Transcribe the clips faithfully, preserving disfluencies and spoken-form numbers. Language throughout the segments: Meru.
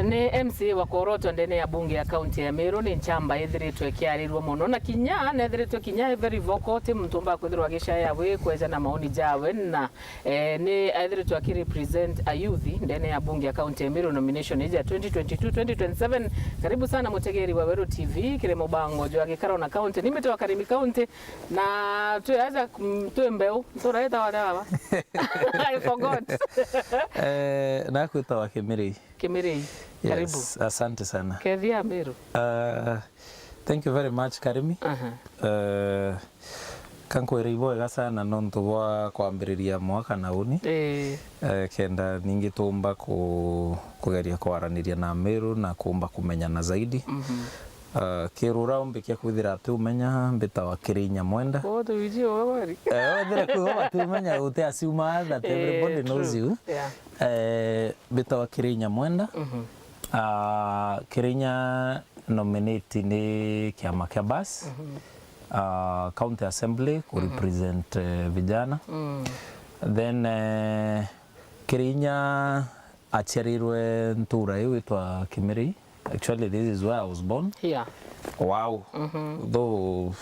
Ni M C A wa kworotwa ndene ya bunge ya kaunti ya Meru, ni nchamba ithiritwe ikiarirua mono, na kinya nethiritwe kinya e very vocal, ti muntu umba kwithirwa agicaya wi kweja na maoni jawe, na eh, ni ethiritwe aki represent a youth ndene ya bunge ya kaunti ya Meru nomination iji ya twenty twenty-two, twenty twenty-seven. Karibu sana mutegeri wa Weru T V kiri mubango jwa gikaro na kaunti. Ni mbitawa Karimi County, na twi aja, mm, twi mbeu, nturaitawa atia baba? I forgot. Eh, nakwitawa Kimirei. Kimirei. Karibu. Yes, asante sana. Kethia Meru. Uh, thank you very much, Karimi. Aha. Uh, kankwira ibwega sana nontu bwa kwambiriria mwaka na uni. Eh. Uh, kenda ningi tumba ku-, kugeria kwaraniria na Meru na kumba kumenyana zaidi. Mhm. Uh, kirura umbikia kwithira ati umenya mbitawa Kirei Nyamwenda. Oh, tuiji owe kweli? Eh, wethire kwi owe ati umenya, uti assume that everybody knows you. Yeah. Eh, mbitawa Kirei Nyamwenda. Mhm. Ah, Kirei Nya nominate ni kiama kia bas, ah, County Assembly ku represent, eh, vijana. Mm. Then, eh, Kirei Nya aciarirwe ntura iu itwa Kimirei. Actually, this is where I was born. Yeah. Wow. Mhm. Though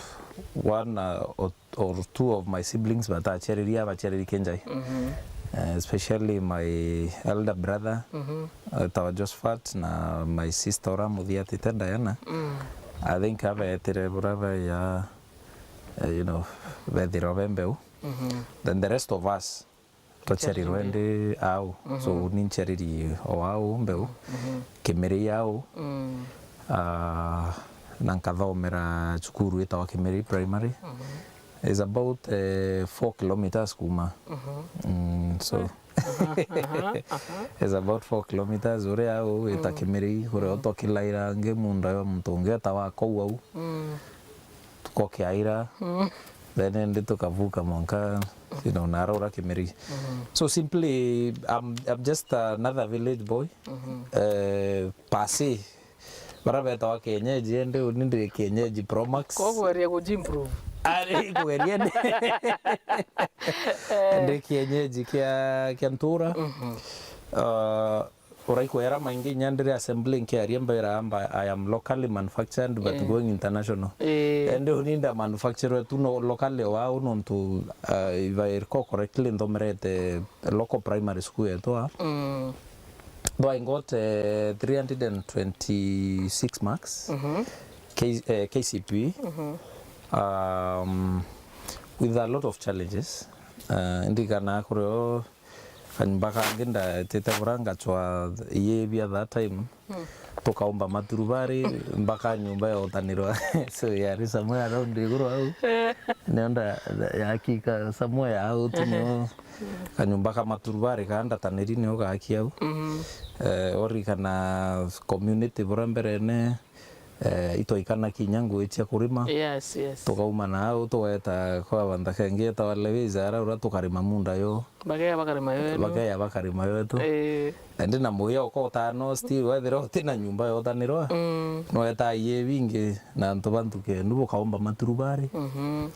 one, uh, or, or two of my siblings bataciaririe, abaciaririe Kienjai. Mhm. Uh, especially my elder brother, mhm, uh, etawa Josephat, na my sister uria muthiatite Diana. Mm. I think abeetire buria beya, uh, you know, bethirwa be mbeu. Mhm. Then the rest of us, twaciarirwe ndi au. Mhm. So, ni nciariri o au mbeu, mhm, Kimirei au. Mm. Ah, na nkathomera cukuru itawa Kimirei Primary. Mhm. Is about, eh, four kilometers kuma. Mhm. Mm, so, aha, aha, aha. Is about four kilometers. Uria au wita, mm, Kimirei, kuria, mm, utwa kilaira ngi munda yo muntu ungi etawa Kou au. Mm. Tukokiaira. Mm. Then ndi tukavuka mwanka, you know, na araura Kimirei. Mhm. So simply, I'm, I'm just another village boy. Mhm. Eh, per se. Bara betawa kienyeji, ende uni ndi kienyeji Pro Max. Koguo eria kuji improve. Ari kugeria ndi. Eh. Ndi kienyeji kia, kia ntura. Mhm. Uh, Uraikwera maingi inya ndiri assembly nkiaria mbera amba, I am locally manufactured but, eh, going international. Eh. Ende uni nda manufacture tu no locally wau nontu, uh, if I recall correctly, nthomerete local primary school yetu a. Mm. Though I got, eh, three hundred and twenty-six marks, mhm, K-, eh, K C P E, mhm, um, with a lot of challenges. Uh, ndirikana kurio kanyumba kangi ndaetite bura ngachwa iibi at that time. Mm. Tukaumba maturubari mpaka nyumba yotanirwa. So, yari somewhere around iguru au. Eh. Nio nda-, yakika somewhere au tu, ehe, nio kanyumba ka maturubari kaa ndataniri nio gaki au. Mhm. Eh, orikana community bura mberene, eh, itwaikana kinya ngui cia kurima. Yes, yes. Tukauma na au, tugeta kwa banda kengi etawa Lewis, ara uria tukarima munda yo. Bageya bakarima yo enu. Bageya bakarima yo tu. Eh. Indi na muya ukotaa no still wethira uti na nyumba yotanirwa. Mm. Nweta iye bingi na antu ba nthuki enu bukaumba maturubari. Mhm.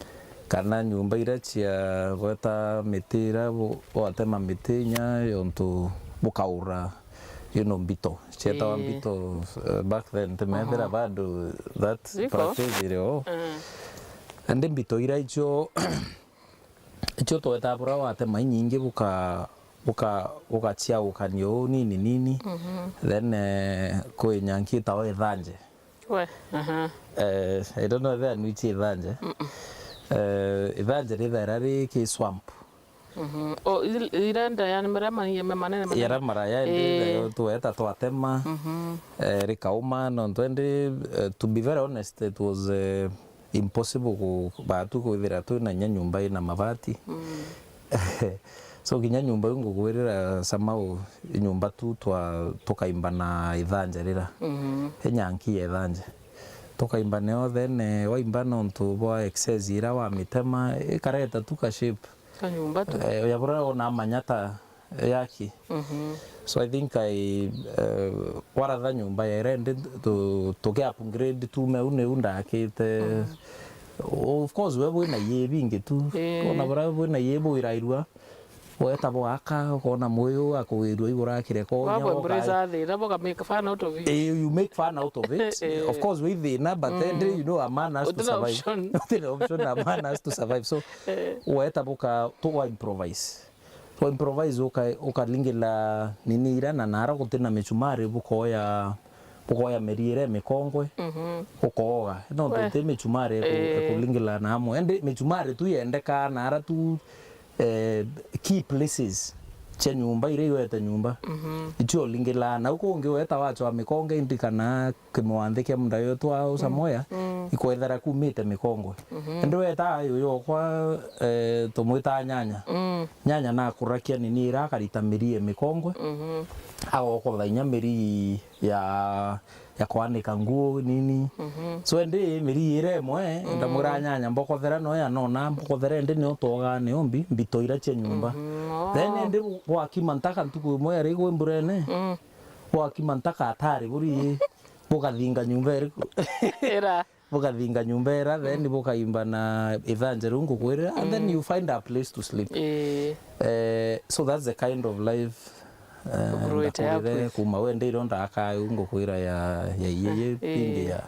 Kana nyumba iria cia gweta miti iria bu-, bwatema miti inya yontu bukaura. You know, mbito. Cietawa, ii, mbito, uh, back then, timethira, mm-hmm, bado that, ziko, practice iri o. Mm. Indi mbito iria icio, icio twetaa bura watema inyingi buka-, buka-, bugaciaukania uu nini nini. Mm-hmm. Then, eh, kwi nyanki itawa ithanje. We, aha. Eh, I don't know whether nwichi ithanje. Mm-mm. Eh, ithanje rithaira ri ki swamp. Mhm. O, il-, irenda yani maria manene manene. Yara maraya, indi, eh, nayo tweta twatema, mhm, eh, rikauma, nontu indi, eh, to be very honest, it was, eh, impossible ku-, batu kwithira twina inya nyumba ina mabati. Mm. So, kinya nyumba iu ngugwirira somehow, nyumba tu twa-, tukaimba na ithanje rira. Mhm. Inyanki ya ithanje. Tukaimba nayo, then, eh, waimba nontu bwa excess ira wamitema, ikareta tu ka shape. Kanyumba tu. Eh, ya bura ona manyata yaki. Mhm. So I think I, eh, waratha nyumba ya ira indi tu-, tuki upgrade tume u niu ndakite. Mhm. Of course, we bwina iye bingi tu. Eh. Ona bura bwina iye bwirairua. Weta bwaka, ukona mwiu akugirua iguru akire konya. Wabo embrace thina, boka make fun out of it. Eh, you make fun out of it. Eh. Of course, wi thina, but then, you know, a man has to survive. Utina option. Utina option, a man has to survive. So, weta buka, tuga improvise. Twa improvise, uka-, ukalingila nini ira, na nara gutina michumari, bukoya, bukoya miri ira mikongwe, ukooga. Nontu ti michumari eku-, ekulingila na amwe. Indi michumari tu yendekaa nara tu, eh, key places cia nyumba, iria iwete nyumba. Icio ulingilaa. Nau kungi weta wachwa mikonge indi kana kimwanthi kia munda yo twa usamoya, ikwethera kumite mikongwe. Indi weta yuyu okwa, eh, tumwita nyanya. Nyanya nakurakia nini ira akarita miri e mikongwe. Agokotha inya miri ya, ya kwanika nguo nini. So indi miri ira imwe, ndamwira nyanya mbokothera no ya nona, mbokothera indi nio twogaa nio mbi, mbito ira cia nyumba. Then indi gwakima ntaka ntuku imwe yari gwi mburene. Gwakima ntaka atari buri, bukathinga nyumba iriku? Ira. Bukathinga nyumba ira, then bukaimba na ithanjeru ngukwirira, and then you find a place to sleep. Eh, so that's the kind of life, eh, ndakurire kuma we ndiro ndaka u ngukwira ya, ya iye, pingi ya.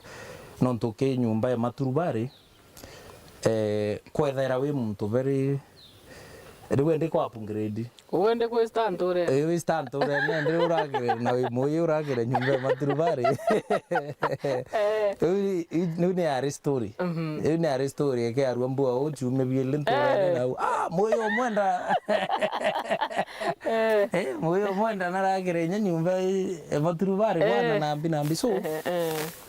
Nontu ki nyumba ya maturubari, eh, kwethera wi muntu very, riu endi kwa upgrade. Uende kwi stand ure. Eh, wi stand ure, nende uragire na wi muyi uragire nyumba ya maturubari. Eh. Riu, riu ni ari story. Riu ni ari story, eke arua mbua uchume biele nturene na u. Ah, muyi omwenda. Eh, muyi omwenda naragire inya nyumba ya maturubari, bwana, nambi, nambi. So,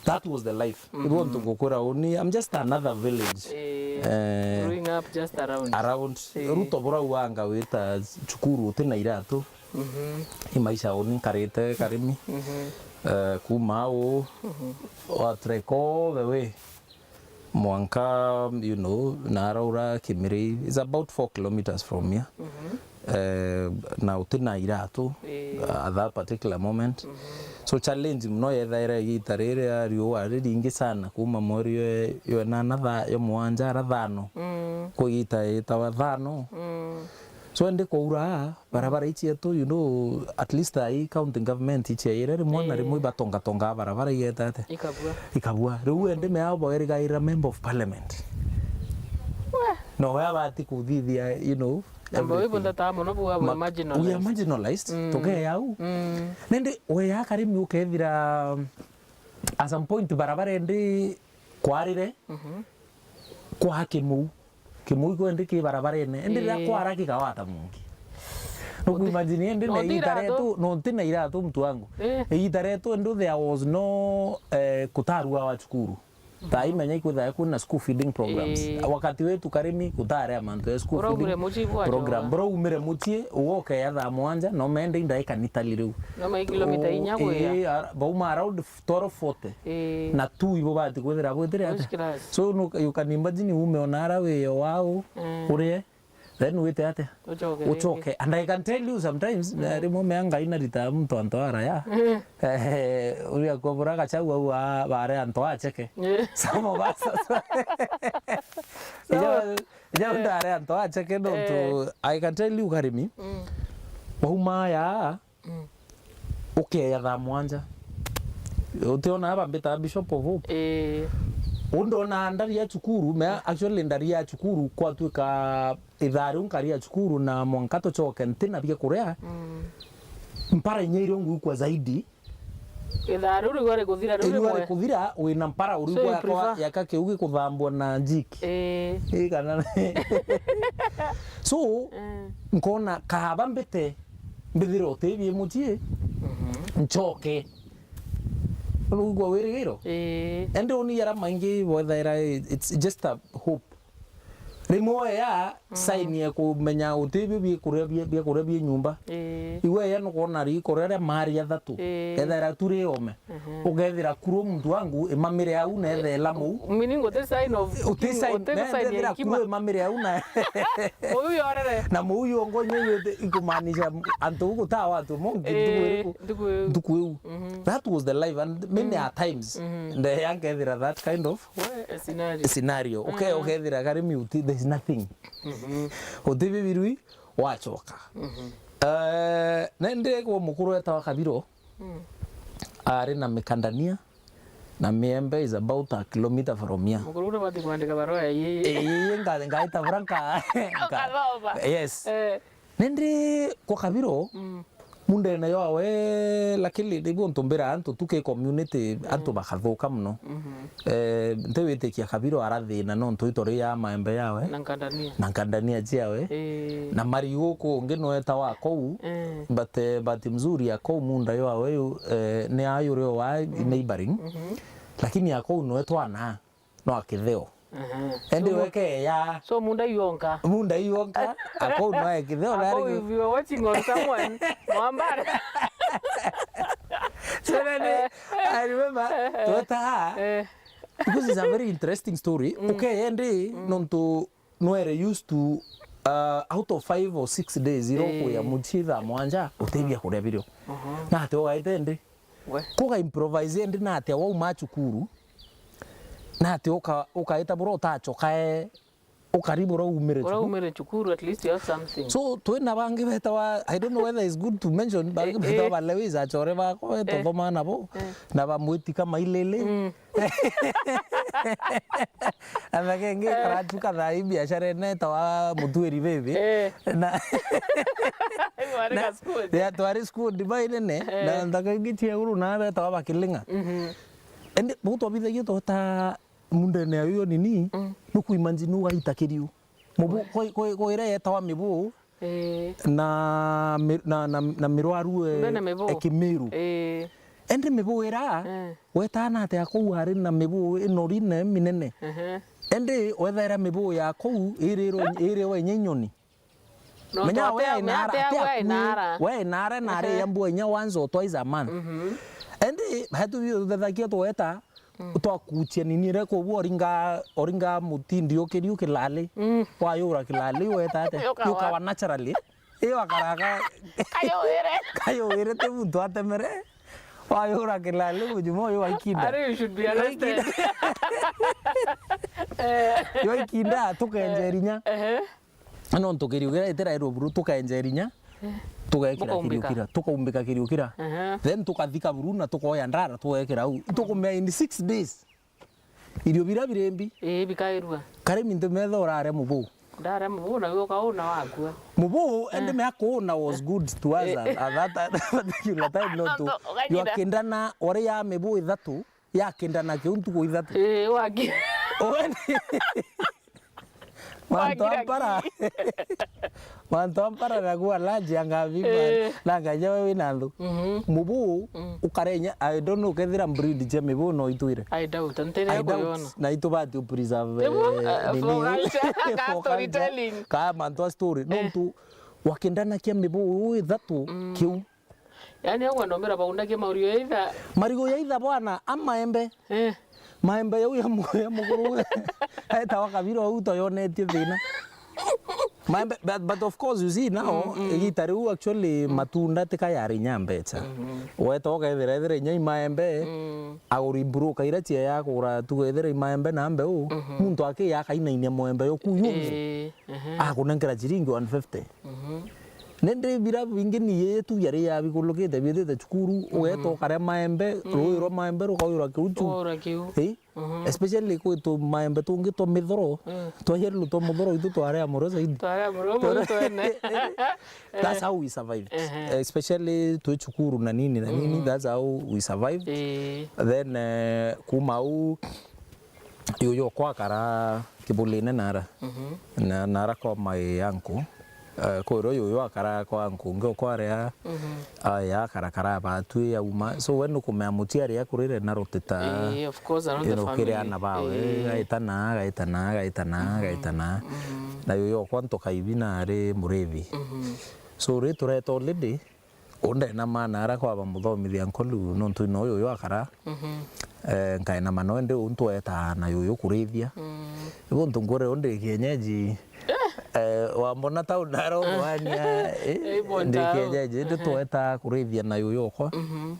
that was the life. Ibo ntu ngukura uni, I'm just another village. Eh, growing up just around. Around. Eh. Ruto bura uanga wita cukuru utina iratu. I maisha uni nkarite karimi. Eh, kuma au, wa trek all the way. Mwanka, you know, naraura Kimiri is about four kilometers from here. Eh, na utina iratu, eh, at that particular moment. So challenge muno yethaira igita riria riua riringi sana kuma mweri ywe, ywe nana tha-, yo mwanja ara thano. Ku igita itawa thano. So indi kwaura barabara ici yetu, you know, at least ai county government ici yaire rimwe na rimwe ibatongatonga barabara igeta ate? Ikabua. Ikabua. Riu indi meao bwerigaira member of parliament. No we abati kuthithia, you know, Namba everything. Wi bunda ta muno bwa we marginalized. We are marginalized. Tukeya u. Nindi we ya karimi ukethira, um, at some point barabara indi kwarire, kwa Kimuu. Kimuu kwendi ki barabarene. Indi riria kwara kigawata mungi. Nukuimagine indi na igita retu, no ntina iratu mtu wangu. Igita retu indi there was no, eh, kutarua wa cukuru. Thaa imenya ikwithagwa kwina school feeding programs. Wakati wetu karimi gutari a mantu ya school feeding program. Bura umire mucii, ugokeya thaa mwanja, no mende indaika nitali riu. No mai kilomita inya gwia. Bauma around twelve forty. Na tu ibo bati kwithira bwitire ate? So no, you can imagine ume onara wio wau, urie, then wite ate? Ucoke. And I can tell you sometimes, na rimwe mea Ngai narita muntu antu araya. Eh, uria kwabura gachau au a, bare antu acheke. Some of us. Ija, ija ndare antu acheke nontu, I can tell you karimi. Wauma ya, ukeya thaa mwanja. Utiona aba mbita Bishop of Hope? Undona ndari ya cukuru, mea actually ndari ya cukuru kwatuika ithaa riu nkari ya cukuru na mwanka tucoke ntina bia kuria. Mpara inya irio ngwikua zaidi. Ithaa riu rigwa rikuthira, riu rimwe rikuthira, wina mpara urigwa yakwa yaka kiu gikuthambwa na njiki. Ii kana. So, nkona kaaba mbite, mbithire utibie mucii, ncoke. Urigwa wirigiro? Ii. Ende uni yara maingi bwethaira, it's just a hope. Rimwe oya sign ya kumenya utibio biakuria bia, biakuria bia nyumba. Ii. Iwe ya nukwona riko riria mari athatu. Ii. Ethaira tu ri ome. Ukethira kuru muntu wangu imamire au na ethe lamou. Meaning uti sign of, uti sign, uti sign ya ethira kuru imamire au na mou yorere. Na mou yongo nyo yote ikumaanisha antu gutawa antu mongi ndugu iriku? Ndugu iu. Ndugu iu. That was the life and many a times nde yankethira that kind of scenario. Scenario. Okay, ukethira karimi uti, there's nothing. Uti bibirui, wachoka. Mhm. Eh, nende kwa mukuru etawa Kabiro, mm, ari na mikandania, na Miembe is about a kilometer from here. Mukuru ura bati kwandika barua ya yeye. Eh, yeye nga-, ngaita bura nka-, nka-, Ukathoma. Yes. Eh. Nindi kwa Kabiro, mm, mundene yawe, lakini riu ntumbira antu tu ki community, antu, mm, bakathuka muno. Mhm. Eh, ntiwitikia Kabiro arathina nontu itore ya maembe yawe. Na nkandania. Na nkandania ciawe. Eh. Na marigu kungi no etawa kou, eh, but, eh, bahati mzuri ya kou munda yawe yu, eh, ni ayo rio wa, mm, neighboring. Mhm. Lakini ya kou no etwa na no akitheo. Aha. Endi so, weke ya. So munda iyonka. Munda iyonka. Ako no akitheo. Ako, if you are watching on someone, mwambare. So then, eh, I remember, eh, tweta. Eh. Because it's a very interesting story. Mm. Okay, endi, mm, nontu nwere used to, uh, out of five or six days, iro, eh, kuya muchitha mwanja, utethia kuria birio. Mhm. Na ati ogaite ndi. We. Kuga improvise ndi na atia wauma cukuru, na atia uka-, ukaita bura utachokae, ukari bura umire cukuru. Bura umire cukuru, at least you have something. So, twina bangi betawa, I don't know whether it's good to mention, bangi, eh, betawa, eh, ba Lewis achore bakwa, eh, tuthoma nabo, eh, na bamwiti kama ilele. Mm. Athake ngi, eh, karatuka thaa ii biashara ene etawa Mutwiri Bibi. Eh. Na, twari na, ka school. Ya, twari school ndiba inene, eh, na nthaka ingi cia iguru na betawa Bakilinga. Mhm. Indi bau twabithagia tweta mundene ya uyo nini, mm, nukuimagine ugaita kiriu. Mubu, kwi, kwi, kwi iria yetawa mibu, eh, na mi-, na, na, na mirwaru, eh, mbene mibu, e Kimiru. Eh. Indi mibu ira, eh, wetana atia kuu ari na mibu inori na minene. Ehe. Indi wethaira mibu ya kuu iri ro-, iri wa inya inyoni. No, menya we atia, we ainara, atia atia we ku-, ainara. We ainara na ari, ehe, ya mbua inya once or twice a month. Mhm. Indi hatu bi tuthethagia tweta, mm, twakuchia nini ire kubu oringa, oringa mutindi ukiri ukilali. Mm. Wayura kilali weta ate? Yukawa. Yukawa naturally. Iyo akaraga. Kayuire. Kayuire ti muntu atemere. Wayura kilali mujuma uyu wa ikinda. Ari, you should be arrested. Yo ikinda tukenjerinya. Ehe. Nontu kiriu kira itirairwo buru, tukaenja irinya, eh, tugekira kiriu kira, tukaumbika kiriu kira. Aha. Then tukathika buru na tukoya ndara, tugekira au. Itukumea in six days. Irio bira biri mbi. Ii, bikairua. Kari mintu metha urare mubu. Ndare mubu na uka una wakua. Mubu, eh, ende me akuuna was good to us, eh, at, at that particular time, no tu. Wakindana, ore ya mibu ithatu, yakindana kiu ntuku ithatu. Ii, waki. Weni. Mantu ampara. Mantu ampara na kuwa lunch ya ngabi, eh, na ngaja we wina nthu. Mhm. Mubu, mm, ukarenya, I don't know, kethira breed cia mibu no itwire. I doubt, ntire kuyona. Na itubati u preserve, eh, nini, for culture, ka storytelling. Ka mantu a story. Eh. Nontu, wakindana kia mibu ithatu, mm, kiu. Yaani, au andu mbere baundagia maurigo ya itha. Marigo ya itha bwana, a maembe. Eh. Maembe yau ya mu-, ya mukuru we. Etawa kabira au toyonetie thina. Maembe, but, but of course, you see now, mm, mm, igita riu actually, mm, matunda tika yari inya mbecha. Mm-hmm. Weta ukethira ethira inya i maembe, mm, aguri broker ira cia ya kugura tu ethira i maembe na mbeu, mm-hmm, muntu aki akainainia muembe yo ku yumbe. Eh, ehe. Akunenkera chiringi one fifty. Mhm. Nindi bira bingi ni yetu yari ya bikulukite biithite cukuru, mhm, ugeta ukaria maembe, mm, rui rwa maembe rukawirwa kiu chu. Rukawirwa kiu. Eh? Mhm. Especially kwitu maembe tungi twa mithoro, mm, twa yellow twa muthoro itu twaria muro zaidi. Twaria muro muro twene. That's how we survived. Ehe. Especially twi cukuru na nini na nini, mm, that's how we survived. Eh. Then, eh, kuma au, yuyu okwa akara Kibulini nara. Mhm. Na, nara kwa my uncle. Eh, kwiro yuyu akara kwa uncle ungi okwa aria, mhm, aya akara kara batwi auma. So we nukumea muciari akurire na rutita. Eh, of course, another family. Ino kiri ana bawe, eh, gaitana, gaitana, gaitana, mhm, gaitana. Mhm. Na yuyu okwa ntoka ibi nari murithi. Mhm. So ri tureta already, Undena mana ara kwaba muthomithia nkolu, nontu ino yuyu akara. Mhm. Eh, nkaena mano indi u ntwetaa na yuyu kurithia. Mm. Ibu ntu nkure u ndi kienyeji. Eh, wambona tau nara umwania, eh, ndi kienyeji, indi, ehe, twetaa kurithia na yuyu okwa. Mhm.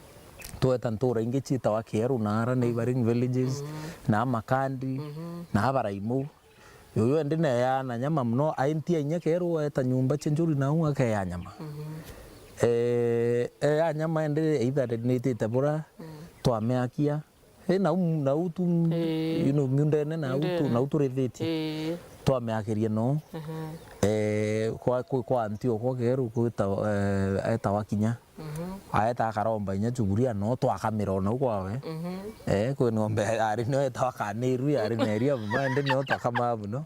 Tweta ntura ingi ciitawa Kieru nara neighboring villages, mhm, na Makandi, mhm, na Abaraimu. Uyu endi neeyaa na nyama mono, aintia inya keru eeta nyomba cia njuri nau akeeya nyama. Mhm. Eh, eeya nyama endi either nitite bura, mm, twamiakia. Eh, nau, nau tu, ii, you know, miundene nau tu, miundene, nau turithitie. Ii. Twamiakirie no. Mhm. Eh, kwa, kwa, kwa auntie okwa keru kwita, eh, etawa Kinya. Mhm. Aeta akaromba inya chuburia no twakamira o nau kwawe. Mhm. Eh, kwi ng'ombe ari nio etawa Kaniru, ari na iria mama, indi nio twakamaa mono.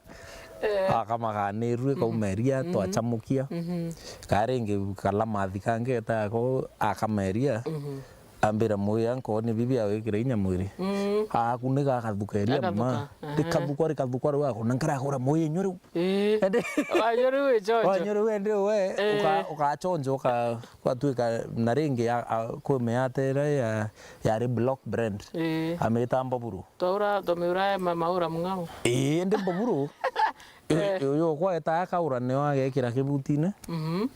Eh. Akama Kaniru, ikauma iria, mhm, twachamukia. Mhm. Ka ringi kalamathi kangi getaga ko, akama iria. Mhm. Ambira, "Muya nkooni bibi awikire inya mwiri." Mm. Akunika akathuka iria mama. Akathuka, aha. Rikathukwa, rikathukwa riu akona nkarakura muya inywe riu. Ii. Ende. Wanyua riu ichonjo. Wanyua riu ende we, eh, uka-, ukachonjo, uka-, kwatuika na ringi ya, a, kwi miate iria ya, yari block brand. Ii. Amita mboburu. Twaura, twamiura ma-, maura mung'ao. Ii, indi mboburu. Eh. Uyu, uyu okwa etaga kaura nio agekira kibutine. Mhm.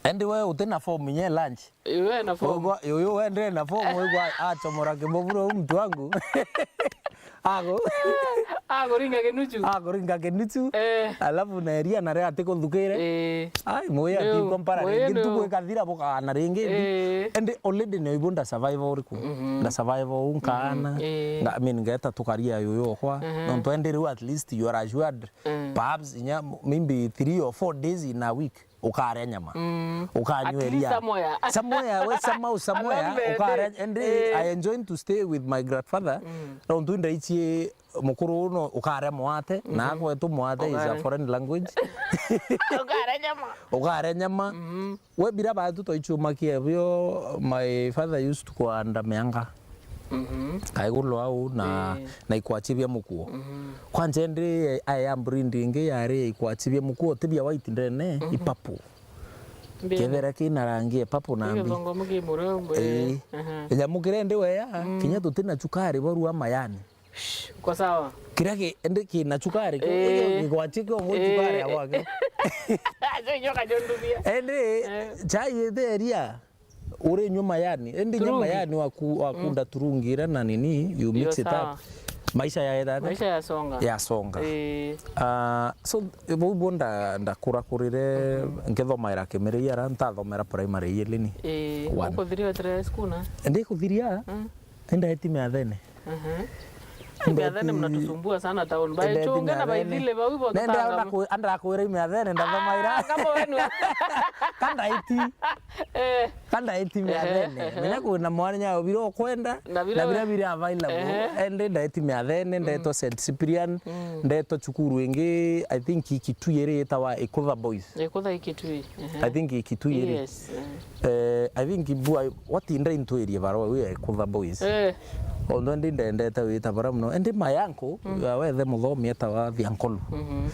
Indi we uti na form inya lunch. Uyu ena form. Uyu, uyu we ndire na form, uyu kwa achomora kiboburu, uyu mtu wangu. Ago. Agoringa kinuchu. Agoringa kinuchu. Eh. Alafu na iria nario atikuthukire. Eh. Ai, muya ati compare ringi, ntuku ikathira bukaana ringi. Eh. Indi already ni ibu nda survive uriku. Mhm. Nda survive u nkaana. Mhm. Eh. Nga, I mean, ngeta tukaria uyu okwa. Mhm. Nontu indi riu at least you are assured. Mm. Perhaps inya maybe three or four days in a week. Ukaria nyama. Mm. Ukanyua iria. At least somewhere. Somewhere, we somehow, somewhere, ukaria, and, eh, I enjoy to stay with my grandfather. Mm. Nontu ndaichie mukuru uno ukaria mwate, na, mhm, akwetu mwate is a foreign language. Ukaria nyama. Ukaria nyama. Mhm. We bira batu twaichumakia bio, my father used to kuanda mianga. Mhm. Kaigulu au na, eh, na ikwachi bia mukuo. Mhm. Kwanza ndi aya breed ingi yari ikwachi bia mukuo, ti bia white ndene, mhm, i purple. Kethera kina rangi ya purple na mbi. Ii. Aha. Nyamu kire ndi weya, mm, kinya tutina chukari borua mayani. Shh, uko sawa. Kiria ki, ndi kina chukari, kio, eh, kio gikwachi kio, eh, chukari ya gwake. Acho inyo kajondumia. Endi, eh, chai etheria. Uri nyuma yani, indi nyuma yani waku-, wakunda turungi iria na nini, you mix it up. Maisha ya ethate? Maisha ya songa. Ya songa. Eh. Ah, so, bau bo nda-, ndakura kurire, mhm, nkithomaira Kimiri ara, ntathomera primary ielini. Eh, one. Ukuthiria wetere school na? Ndikuthiria, mm, ndaeti miathene. Mhm. Miathene mnatusumbua sana town. Bae chunge na baithile bau ibo. Nenda ona ku-, andra kwira miathene ndathoma ira. Ah, kama wenu. Kandaiti. Eh. Kandaiti miathene. Ehe, ehe. Menya kwina mwanya wa bira ukwenda, na bira bira available. Ehe. Ende ndaiti miathene, mm, ndetwa Saint Cyprian, mm, ndetwa cukuru ingi, I think Kitui iri itawa Ikutha Boys. Ikutha i Kitui. Ehe. I think i Kitui iri. Yes, eh. Eh, I think bua, watinda intwirie barua wi ya Ikutha Boys. Eh. Onthe ndi ndendete wita bara muno. Indi my uncle, mm, ya wethe muthomi etawa Thiankolu. Mhm.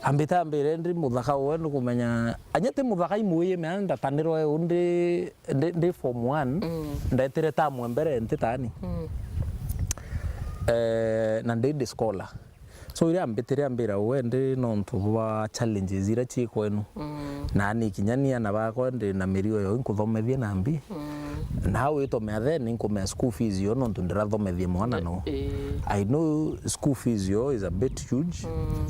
Ambita ambire ndi muthaka uwe nukumenya, anya ti muthaka imwiyime, ndatanirwe u ndi, ndi, ndi form one, mm, ndetire tamu mbere ntitani. Mm. Eh, na ndi, ndi scholar. So, iria ambitire ambira, "We ndi nontu bwa challenges iria cii kwenu." Mm. Nani kinya ni ana bakwa ndi na mirio yo inkuthomethia na mbi. Mm. Na witome athene nkumea school fees yo nontu ndirathomethia mwana no. Eh. I know school fees yo is a bit huge. Mm.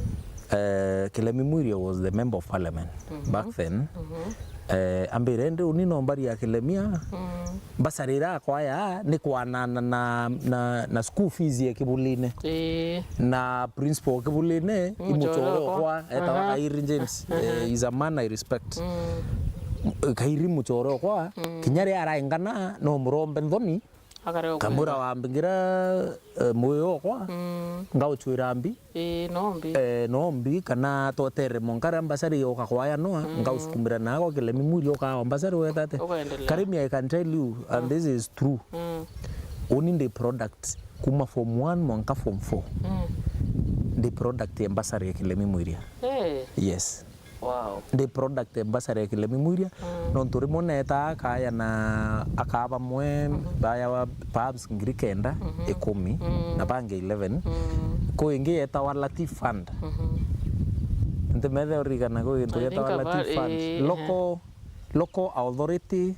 Eh, Kilemi Mwiria was the member of parliament, mhm, back then. Mhm. Eh, ambire, "Ndi uni no mbari ya Kilemia." Mm. Bursary iria akwaya ni kwanana na, na, na school fees ya Kibuline. Ii. Na principal Kibuline, i muchore okwa, etawa, aha, Kairi James. Aha. Eh, is a man I respect. Mm. Kairi muchore okwa, mm, kinya ria araingana, no murombe nthoni, akarega kamura kuringa. Wambingira, eh, muyo okwa, mm, ngauchwira mbi. Ii, no mbi. Eh, no mbi, kana twetere mwanka ria mbasari ukakwaya noa, mm, ngausukumira nako Kilemi Mwiria ukawa mbasari wetate. Ukaendelea. Karimi, I can tell you, and, mm, this is true. Mm. Uni ndi product kuma form one mwanka form four. Mm. Ndi product ya mbasari ya Kilemi Mwiria. Eh. Yes. Wow. Ndi product ya mbasari ya Kilemi Mwiria. Mm. Nontu rimwe netaa akaya na akaa bamwe, mhm, baya wa perhaps ngiri kenda, mhm, ikumi, mm, na bangi eleven. Mm. Kwi ingi yetawa Latif Fund. Mhm. Ntimethe urigana kwi gintu getawa Latif Fund. I think I've heard, eh, local, local authority,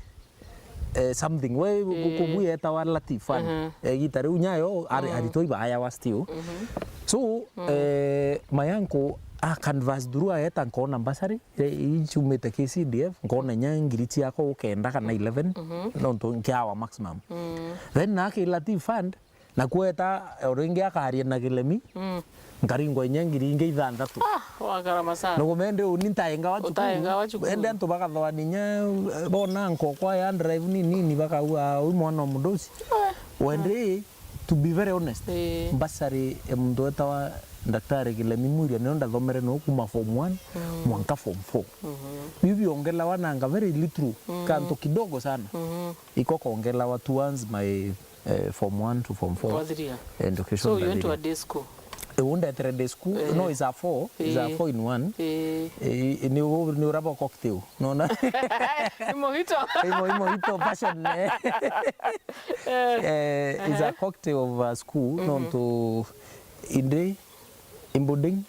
eh, something. We, eh, guku bwi yetawa Latif Fund. Mhm. Eh, igita riu nyayo, ari, mhm, aritwa ibayawa still. Mhm. So, eh, my uncle a canvass through, aeta, nkona bursary, eh, ii ciumite K C D F, nkona inya ngiri ciakwa ukenda kana eleven, nontu nkiawa maximum. Then na K L T fund, na kweta, o ringi akaria na Kilemi, nkaringwa inya ngiri ingi ithanthatu. Ah, wakarama sana. Nugumendi uni ntaengawa cukuru. Utaengawa cukuru. Ende antu bakathoani inya, eh, bona nkokwa ya drive ni nini, bakaua, "Uu mwana o mundu ucio." Eh. Wendi, to be very honest, eh, bursary ya muntu wetawa Daktari Kilemi Mwiria, nio ndathomere noo kuma form one mwanka form four. Biu biongelawa nanga very little, kantu kidogo sana. Iko kongelawa towards my, eh, form one to form four. Wathiria. Education. So you went to a day school? Eh, undetere day school. Eh. No, it's a four. It's a four in one. Eh. Eh, ni u-, ni uraba cocktail. Nona? Ni mojito. Imo, imo ito passion, eh. Eh, it's a cocktail of a school, nontu indi, i boarding,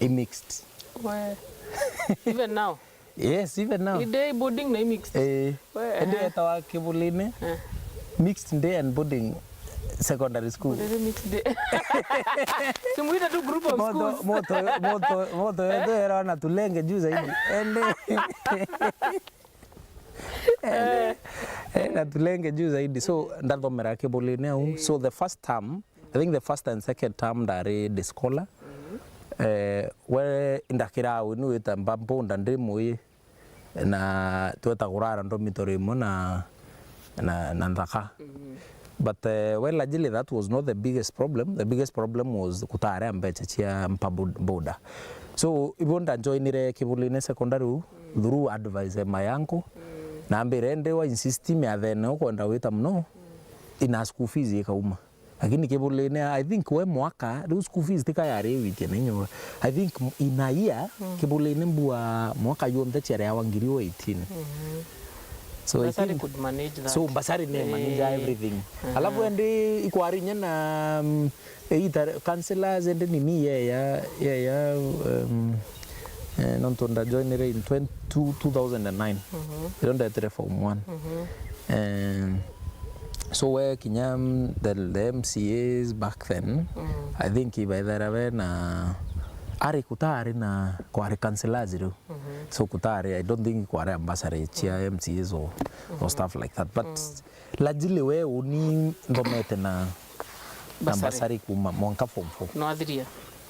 i mixed. We. Even now? Yes, even now. I day boarding na i mixed? Eh, we, indi etawa Kibulini. Eh. Mixed day and boarding secondary school. Boarding mixed day. Simuita tu group of schools. Moto, moto, moto, moto, yetu era na tulenge juu zaidi. Indi. Eh, na tulenge juu zaidi. So, ndathomera Kibulini au. So, the first term, I think the first and second term ndari day scholar. Eh, we ndakira au ni wita mba mbunda ndi mui na tweta kurara dormitory imwe na, na, na nthaka. But, eh, well, largely that was not the biggest problem. The biggest problem was kutare mbecha cia mpa bud-, boda. So, ibo ndajoinire Kibulini secondary through advice ya my uncle. Na ambire, "Ende wa insist miathene ukwenda wita muno, ina school fees ikauma." Lakini Kibulini, I think we mwaka, riu school fees tika yari witie na inyora. I think in a year, Kibulini mbua mwaka yonthe ciareawa ngiri o eighteen. So bursary eighteen could manage that. So bursary ne manage everything. Alafu ende ikwari inya na, mm, eita counselors ende nini yeya, yeya, um, eh, nontu ndajoinire in twenty, two thousand and nine. Iro ndetire form one. Eh, so we kinya, mm, the, the M C As back then, I think ibaithera be na ari kutari na kwari counselors riu. So kutari, I don't think kwari ambassador cia M C As or, or stuff like that. But largely we uni nthomete na, na bursary kuma mwanka form four. Nwathiria?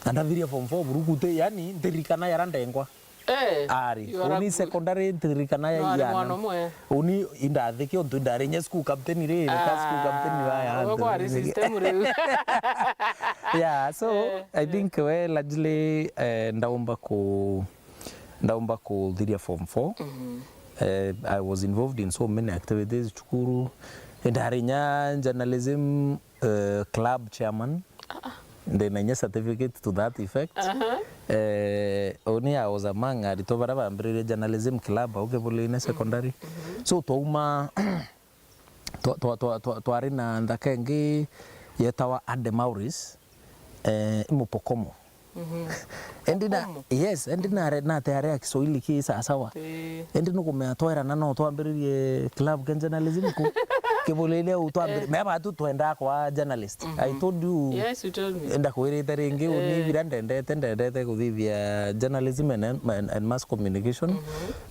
Na ndathiria form four buru kuti, yani, ndirikana yara ndengwa. Eh, ari, you are uni a secondary ntirikana ya no, ari iana. Mwana umwe. Uni indathike untu indari nye school captain ri, ka school captain wa ya we antu. Kwari system riu. Yeah, so I think we largely, eh, ndaumba ku, ndaumba kuthiria form four. Eh, I was involved in so many activities cukuru. Indari nya journalism, eh, club chairman. Ndina inya certificate to that effect. Eh, uni I was among aritwa baria bambiririe journalism club au Kibulini secondary. So twauma, twa-, twa-, twa-, twa-, twari na nthaka ingi yetawa Ade Maurice, eh, i Mupokomo. Endi na, yes, endi na, na tayari ya Kiswahili ki sawa sawa. Eh. Endi nukumea twairana no twambiririe club kia journalism ku Kibulini u twambiririe. Eh. Mea batu twenda kwa journalist. I told you. Yes, you told me. Enda kwirite ringi uni, eh, bira ndendete, ndendete kuthithia journalism and, and, and mass communication.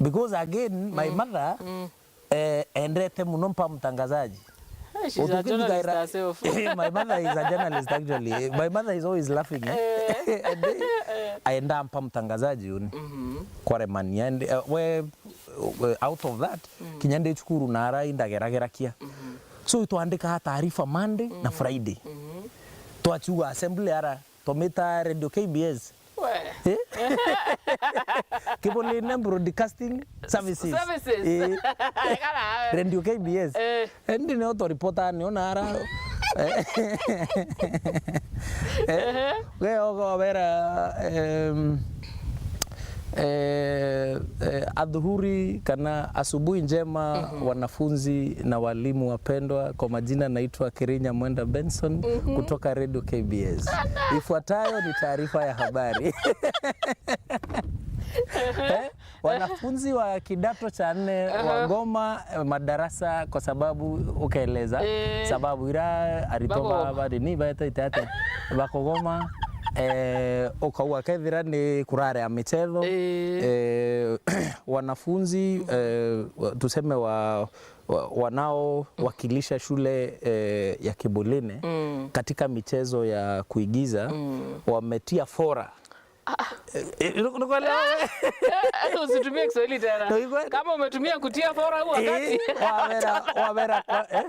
Because again, my mother, eh, endete muno mpa mtangazaji. Eh, she's a journalist herself. My mother is a journalist actually. My mother is always laughing, eh. And, eh, aenda mpa mtangazaji uni. Kwaremania. And, eh, we, we, out of that, kinya ndi cukuru nara indageragerakia. So, twandikaga taarifa Monday na Friday. Twachiuga assembly ara, twamita Radio K B S. We. Eh? Kibulini Broadcasting Services. Services. Eh. Kana we. Radio K B S. Eh. Endi nio twaripota nio nara. Eh. Eh. We ogo wera, em, eh, eh, adhuhuri kana asubuhi njema, wanafunzi na walimu wapendwa. Kwa majina naitwa Kirinya Mwenda Benson kutoka Radio K B S. Ifuatayo ni taarifa ya habari. Eh? Wanafunzi wa kidato cha nne wagoma, eh, madarasa kwa sababu ukaeleza sababu ira arito baba ni baeta itete bakugoma. Eh, ukauga kethira ni kurare ya michezo, Ii. eh, wanafunzi, eh, wa- tuseme wa, wa, wanaowakilisha shule, eh, ya Kibulini Mm. katika michezo ya kuigiza, Mm. wametia fora. Eh, eh, nukwelewa? Usitumie Kiswahili tena. Ndio hivyo. Kama umetumia kutia fora huu wakati. Eh, wawera, wawera kwa, eh?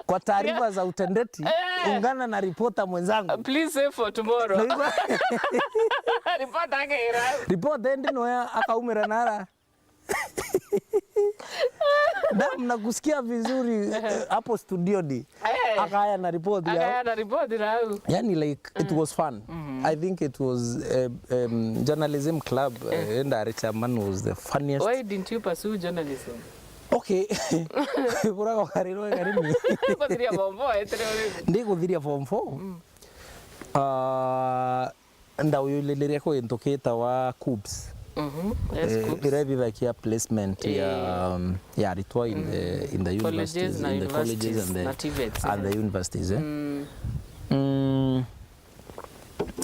Kwa taarifa za utendeti, Eh. ungana na ripota mwenzangu. Please save for tomorrow. Ndio hivyo. Ripota yake ira. Ripota endi noya akaumira nara. Na mnakusikia vizuri, eh, hapo studioni. Eh. Akaya na ripoti ya Akaya na ripoti rau. Yani, like, it was fun. I think it was, eh, um, journalism club, eh, and our chairman was the funniest. Why didn't you pursue journalism? Okay. Buraga ukarirwe karimi. Kuthiria form four, etere uri. Ndi kuthiria form four. Ah, ndauyuliliria kwi ntuku itawa KUPPS. Mhm. Yes, eh, KUPPS. Iria ithithagia placement ya, eh, um, ya aritwa in the, in the Colleges universities, na in the colleges universities and the, na TVETs, and eh. the universities, eh. Mm. Mm.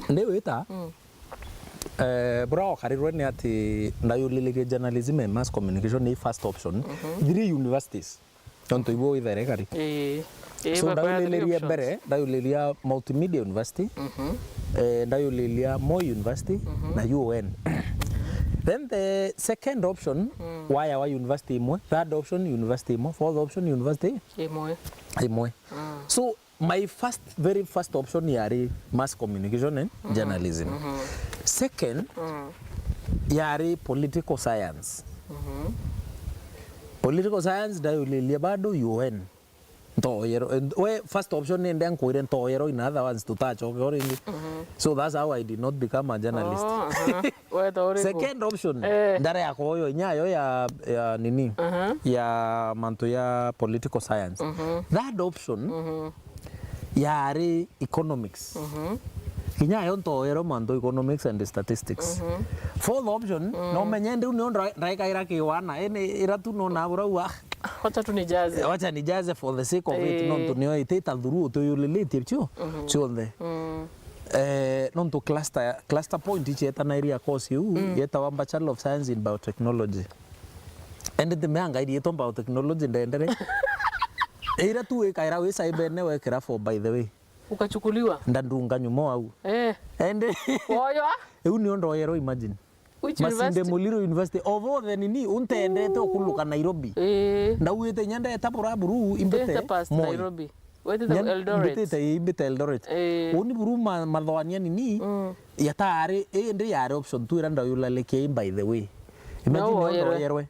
Ndi wita, Mm. eh, bura okarirwe ni ati ndayulilirie journalism and mass communication ni first option. Mhm. Three universities. Nontu ibo ithere kari. Ii. Ii, So, baba ya three ndayulilirie options. Mbere, ndayuliria Multimedia University, Mhm. eh, ndayuliria Moi University, Mhm. na U N. Then the second option, Mm. waya wa university imwe, third option university imwe, fourth option university Imwe. imwe. Mm. So, my first, very first option yari mass communication and Mhm. journalism. Mhm. Second, Mm. yari political science. Mhm. Political science ndayuliria bado U N. Ntoyero, and we first option nende nkwire ntoyero, in other words, tutachoke o ringi. Mhm. So that's how I did not become a journalist. Oh, aha. Weta uriku? Second option, Eh. ndare ya koyo inyayo ya, ya nini? Aha. Ya mantu ya political science. Mhm. Third option, Mhm. yari economics. Mhm. Inyayo ntoyero mantu economics and statistics. Mhm. Fourth option, Mm. no menye ndiu nio ndra-, ndaikaira kiwana, ene ira tu nona burau, ah, Wacha tu nijaze. Wacha nijaze for the sake of it, Eh. nontu nio itita through tuyulilitie cio Mhm. cionthe. Mm. Eh, nontu cluster, cluster point ichietana iria course iu, Mm. yetawa Bachelor of Science in Biotechnology. Ende ntimeanga irietwa biotechnology ndendere. Ira tu wikaira wi cyber ene wekira for, by the way. Ukachukuliwa? Ndandunga nyuma au. Eh. Ende Woyo? Iu nio ndoyerwo, imagine. Which Masinde university? Muliro University. Of all the nini, untendete ukuluka Nairobi. Eh. Ndauite inya ndeta bura buru, imbite Ndeta past Moi. Nairobi. Wetite Inya Eldoret. Mbitite, imbite Eldoret. Eh. Uni buru ma-, mathoania nini, Mm. yatari, indi yari option tu ira ndayulalikia, by the way. Imagine No, woyerwe. Ndoyerwe.